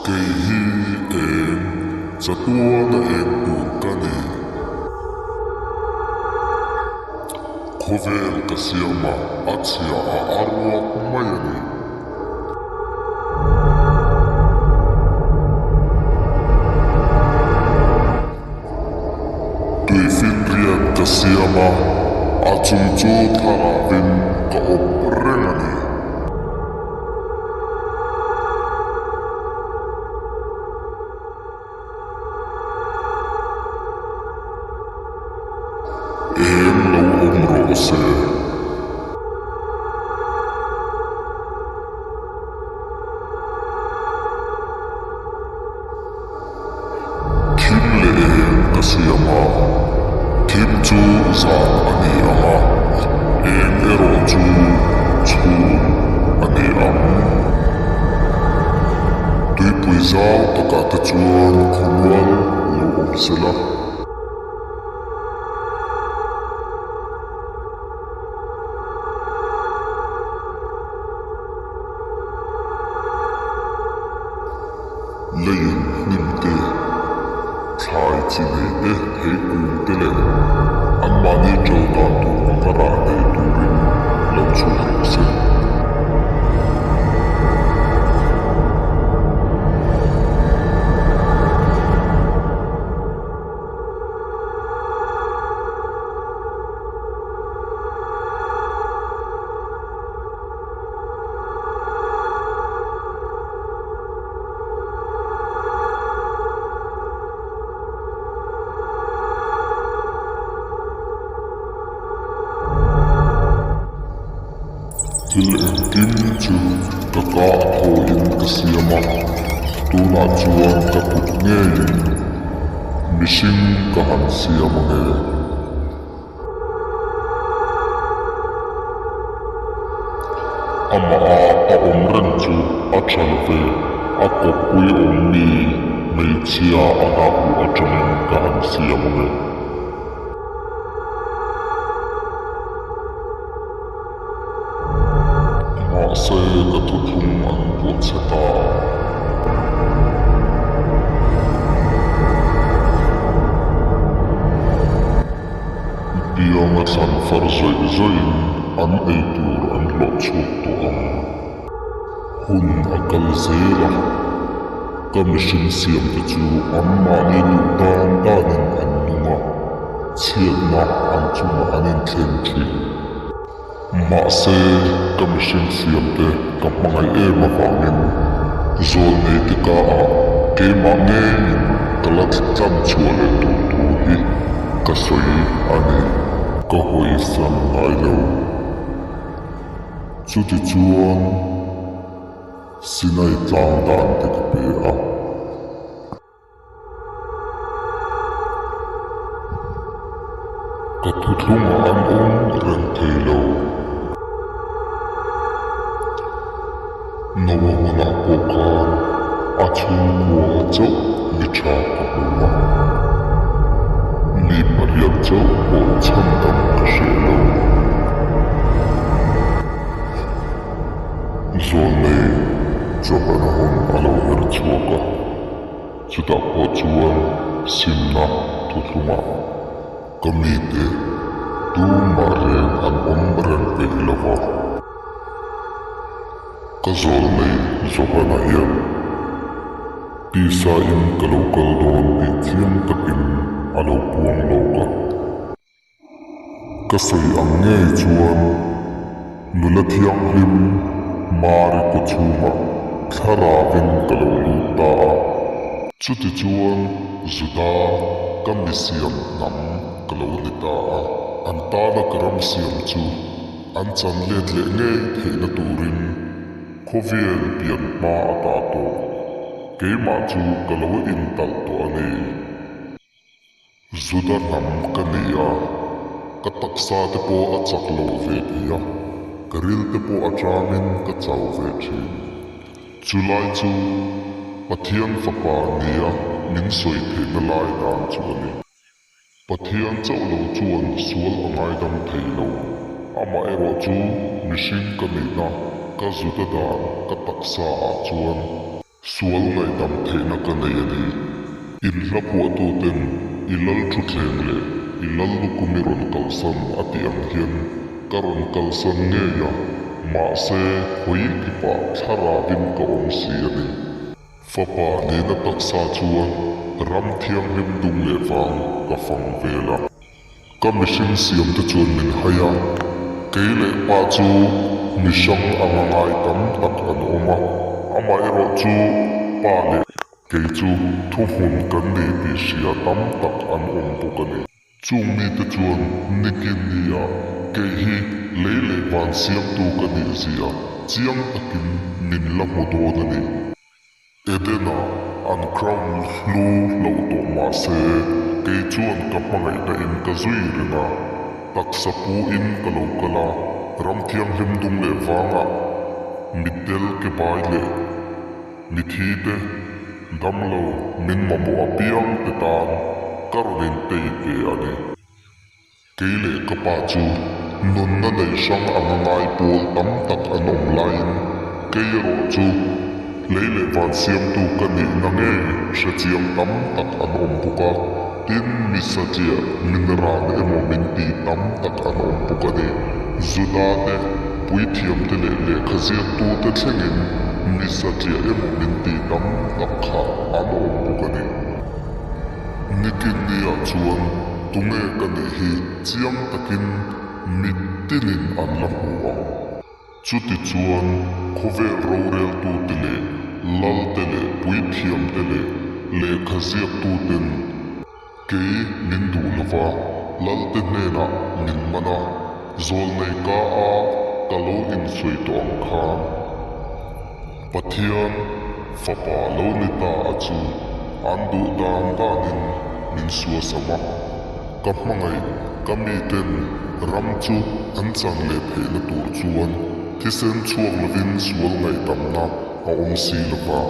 Kei hi eng chatuana eng tur ka ni. Khawvel ka siam a, a chhia a a ruak mai a ni. Tuifinriat ka siam a, a chung chu thlaravin ka awp reng a ni. Eng lo awm rawh se. Thim leh eng ka siam a, thim chu zan a ni ang a, eng erawh chu chhun a ni ang. Tuipui zau takah te chuan khawmual lo awm se la. Leiin hnim te, thlai chi nei te, thei kung te leh anmahni ṭo dan tur anga rah nei turin lo chhuah rawh se. Thil engkim chu ka kah thawhin ka siam a, tunah chuan ka kut ngeiin mihring ka han siam ange. Amah a a awm reng chu a tha lo ve, a kawppui awm mi hmeichhia a hnahmuh atangin ka han siam ang e. Mahse ka thuthlung an buatchhe ta. Bianga thlan far zawih zawihin an ei tur an hlawh chhuak tawh ang. Hun a kal zel a, ka mihring siamte chu anmahni duh dan danin an nung a, chhiatna an chungah an inthleng thin. Mahse, ka mihring siamte ka hmangaih em avangin zawlnei te ka ah keimah ngeiin ka la tlan chhuah leh tur thu hi ka sawi a ni. Ka hawisan ngai lo. Chutichuan Sinai tlang dan te ka pe a. Ka thuthlungah an awm reng thei lo. Noah hunah pawh khan a chhungkua chauh mi tha ka hmu a, mi pariat chauh pawh chhandam ka hreh lo. Zawlnei Johana hun a lo her chhuak a. Chutah pawh chuan simna thuthlungah ka mite tumah reng an awm reng peih lo va. Ka zawl nei Johana hian tisain ka lo kal dawn tih chiang takin a lo puang lawk a. Ka sawi ang ngei chuan nula thianghlim Mari kaw chhungah thlaravin ka lo lut ta a. Chuti chuan Juda ka mi siam hnam ka lo ni ta a, an tana ka ram siam chu an chan let leh ngei theihna turin khawvel pian hma a ta tawh. Keimah chu ka lo intalh tawh a ni. Juda hnam ka nei a, ka taksa te pawh a chak lo ve thei a, ka ril te pawh a tangin ka chau ve thin. Chulai chu Pathian fapa nia min sawi theihna lai dan chu a ni. Pathian chauh lo chuan sual a ngaidam thei lo, amaherawh chu mihring ka neihna ka Juda dan ka taksa ah chuan. Sual ngaihdam theihna ka nei a ni. In hla phuahtuten i lal thutthleng leh i lal lukum i rawn kalsan a tih ang hian ka rawn kalsan ngei a, mahse khawi kipah thlarauin ka awm si a ni. Fapa nena taksa chuan ram thianghlim dung leh vang ka fang vel a. Ka mihring siam te chuan min hai a, kei leh pa chu mi hrang anga ngai tam tak an awm a, amaherawh chu pa leh kei chu thuhmun kan ni tih hria tam tak an awm bawk a ni. Chung mite chuan nikin nia kei hi lei leh van siamtu ka nih zia chiang takin min la hmu dawn a ni. Edena an crown hlu hloh tawh mah se, kei chuan ka hmangaihna in ka zui reng a, taksa pu in ka lo kal a, ram thianghlim dung leh vangah mitdel ke bai leh mithi te damlo min mamawh apiang te tan ka rawn in tei ve a ni. Kei leh ka pa chu nunna nei hrang anga ngai pawl tam tak an awm laiin kei erawh chu lei leh van siamtu ka nihna ngei hre chiang tam tak an awm bawk a, tin mi satliah min ran emaw min ti tam tak an awm bawk a ni. Juda te, puithiamte leh lehkha ziaktute thlengin mi satliah emaw min ti tam tak kha an awm bawk a ni. Nikin niah chuan tunge ka nih hi chiang takin mit tinin an la hmu ang. Chuti chuan khawvel roreltute leh lalte leh puithiamte leh lehkha ziaktuten kei min duh lova lalte hnenah min man a, zawlnei ka a ka lo insawi tawh ang khan. Pathian Fapa lo ni ta a chu an duh dan danin min suasam a, ka hmangaih ka miten ram chu an chan leh theihna tur chuan thisen chhuak lovin sual ngaihdamna a awm si lova,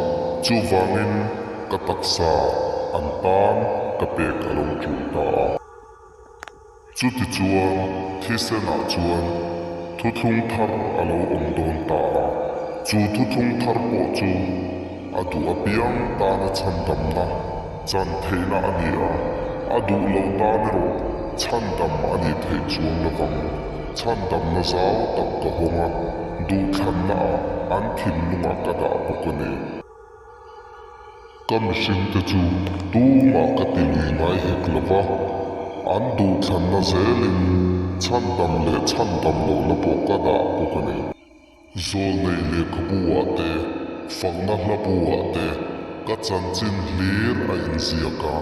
chuvangin ka taksa an tan ka pek a lo tul ta a. Chutichuan, thisenah chuan thuthlung thar a lo awm dawn ta a, chu thuthlung thar pawh chu a duh apiang tana chhandamna chan theihna a ni a, a duh lo tan erawh chhandam a nih theih chuang lovang. Chhandamna zau tak ka hawng a, duhthlannaah an thinlungah ka dah bawk a ni. Ka mihringte chu tumah ka ti lui ngai hek lo va, an duhthlanna zelin chhandam leh chhandam lohna pawh ka dah bawk a ni. Zawlnei lehkhabu-ah te, fakna hlabu-ah te ka chanchin hlir a inziak a,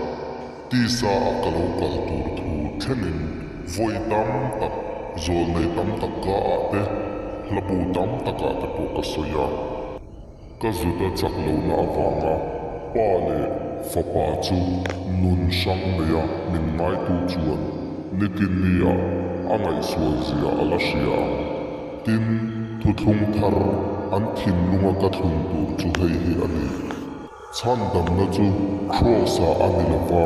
tisa-a ka lo kal tur thu thlengin vawi tam tak, zawlnei tam tak ka-ah te, hlabu tam takah te pawh ka sawi a. Ka zut a chak lohna avanga pa leh fapa chu nun hrang neia min ngaitu chuan nikin nia a ngaihsual zia a la hria ang. Tin, thuthlung thar an thinlunga ka thlun tur chu hei hi a ni. Chhandamna chu Kraws-ah a ni lo va.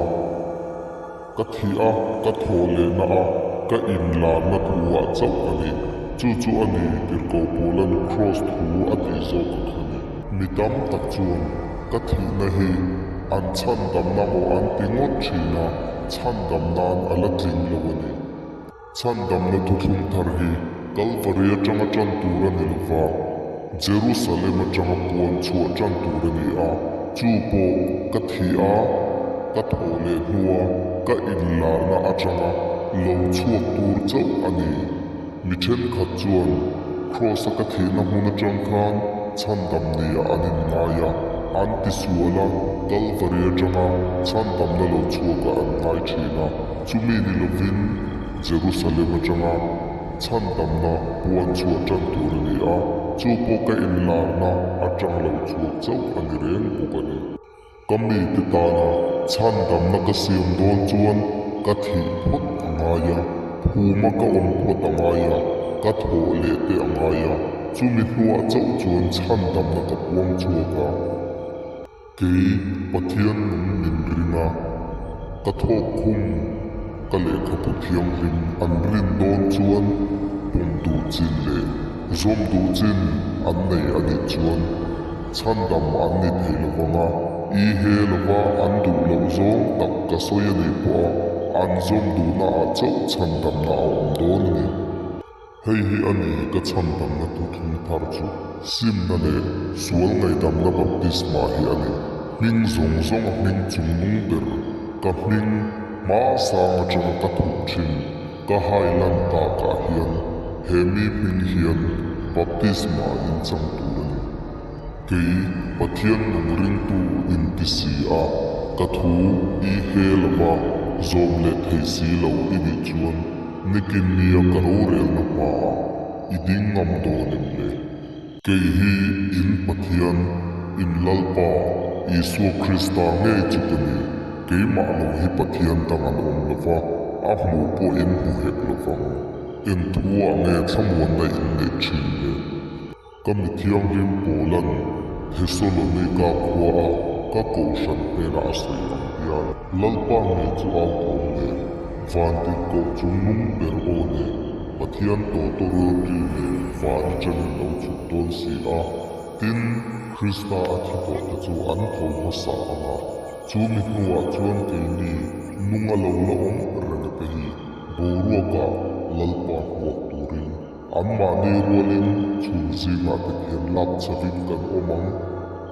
Ka thih a, ka thawh lehna a, ka inlarna thu-ah chauh a ni. Chu chu a ni, Tirhkoh Paula'n Kraws thu a tih zawk a kha ni. Mi tam tak chuan ka thihna hi an chhandamna maw an ti ngawt thin a, chhandam nan a la tling lo a ni. Chhandamna thuthlung thar hi Kalvari atanga tan tur a ni lo va, Jerusalem atanga puan chhuah tan tur a ni a, chu pawh ka thih a, ka thawh leh hnua ka inlarna atanga lo chhuak tur chauh a ni. Mi thenkhat chuan Kraws-a ka thihna hmun atang khan chhandam nia an inngai a, an tisual a, Kalvari atanga chhandamna lo chhuakah an ngai thin a. Chumi ni lovin Jerusalem atanga chhandamna puan chhuah tan tur a ni a, chu pawh ka inlarna atang lo chhuak chauh a ni reng bawk a ni. Ka mite tana chhandamna ka siam dawn chuan ka thih phawt a ngai a, phuma ka awm phawt a ngai a, ka thawh leh te a ngai a, chumi hnuah chauh chuan chhandamna ka puang chhuak a. Kei Pathian nung min ring a, ka thawk khum ka lehkhabu thianghlim an rin dawn chuan pawm duh chin leh zawm duh chin an nei a nih chuan. chhandam an ni thei lo vang a, i he lova an duh loh zawng tak ka sawi a nih pawh a an zawm duhna ah chauh chhandamna a awm dawn a ni. Hei hi a ni ka chhandamna thuthlung thar chu simna leh sual ngaihdamna baptisma hi a ni. Hming zawng zawnga hming chungnung ber ka hming hma sang atanga ka thup thin ka hai lan takah hian he mi hming hian baptisma in chang tur a ni. Kei Pathian nung ringtu inti si a, ka thu i he lova zawm leh thei si lo i nih chuan nikin nia ka rorelna hmaah i ding ngam dawn em le? Kei hi in Pathian, in Lalpa, Isua Krista ngei chu ka ni. Keimah lo hi Pathian dang an awm lo va, a hmuh pawh in hmu hek lo vang. Eng thuah nge thlamuanna in neih thin le? Ka mi thianghlim Paula'n Thesalonika khuaa ka kohhran hnenah a sawi ang hian, Lalpa ngei chu au thawm nen, vantin koh chung nung ber aw nen, Pathian tawtawrel ri nen van atangin lo chhuk dawn si a, tin, Krista a thi tawhte chu an tho hmasa ang a, chu mi hnuah chuan keini nunga lo la awm reng te hi boruakah Lalpa hmuak turin Anmahni rualin chhun zingah te khian lak chhavin kan awm ang.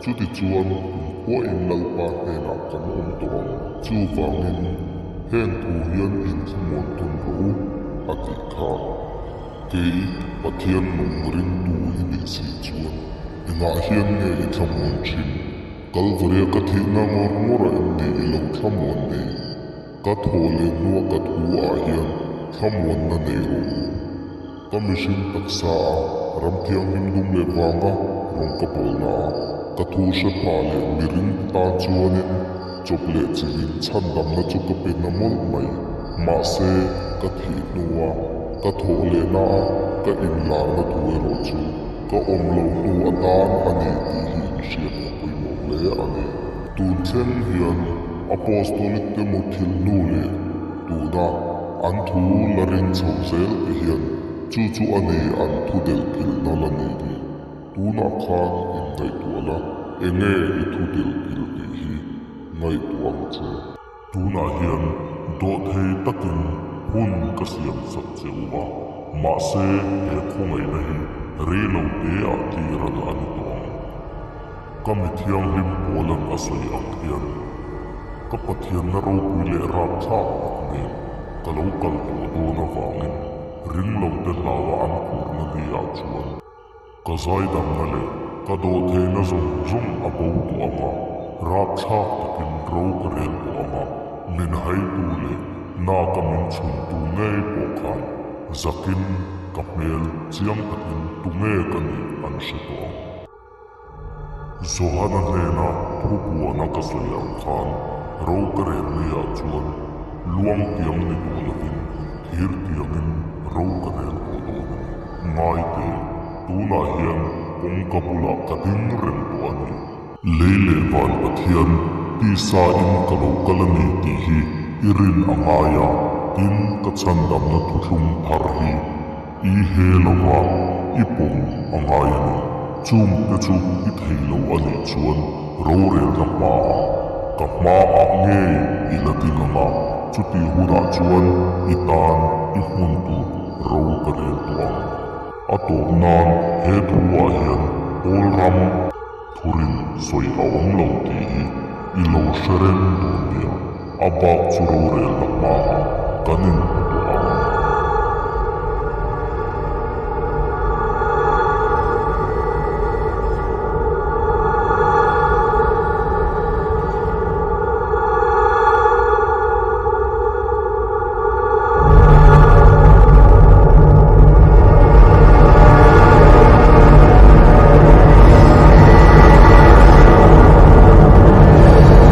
Chutichuan kumkhuain Lalpa hnenah kan awm tawh ang. Chuvangin, heng thu hian inthlamuan tawn rawh u, a tih kha. Kei, Pathian nung ringtu i nih si chuan, engah hian nge i thlamuan thin? Kalvaria ka thihna ngawr ngawr a em ni i lo thlamuan nei? Ka thaw leh hnua ka thu ah hian thlamuanna nei rawh u. Ka mihring taksa a ram thianghlim dum leh vanga rawn ka bawlna a, ka thu hre pha leh miring te tan chuanin chawp leh chilhin chhandamna chu ka pe na mawlh mai. Mahse, ka thih hnua ka thawh lehna a ka inlarna thu erawh chu ka awm lo hnu atan a ni tih hi inhriat a pawimawh hle a ni. Tun thleng hian Apostolic te muthilh hnu leh tuna an thu la ring chho zel te hian chu chu a ni an thu delh philhna la ni ni. Tunah khan inngaihtuah la enge i thu delh philh tih hi ngaihtuah ang che. Tunah hian dawhthei takin hun ka siam sak che u a, mahse he khawngaihna hi rei lo teah tihral a ni tawh ang. Ka mi thianghlim Paula'n a sawi ang hian, ka Pathianna ropui leh rapthlak tak nen ka lo kal tawh dawn avangin ringlote hlaua an phurna niah chuan ka zaidamna leh ka dawhtheihna zawng zawng a bo tawh ang a, rapthlak takin ro ka rel tawh ang a, min haitu leh naka min chhuntu ngei pawh khan zakin ka hmel chiang takin tunge ka nih an hre tawh ang. Johana hnena thupuana ka sawi ang khan ro ka rel maiah chuan luang tiang ni tawh lovin thir tiangin ro ka rel tawh dawn a ni. Ngai teh, tunah hian kawngka bulah ka ding reng tawh a ni. Lei leh van Pathian tisa in ka lo kal a ni tih hi i rin a ngai a, tin ka chhandamna thuthlung thar hi I he lova i pawm a ngai a ni. Chungte chu i thei lo a nih chuan rorelna hmaah ka hmaah ngei i la ding ang a, chutih hunah chuan i tan i hmun tur ro ka rel tawh ang. A tawp nan he thuah hian Pawl ram thurin sawi a awm lo tih hi i lo hre reng dawn nia. A bak chu rorelna hmaah kan in.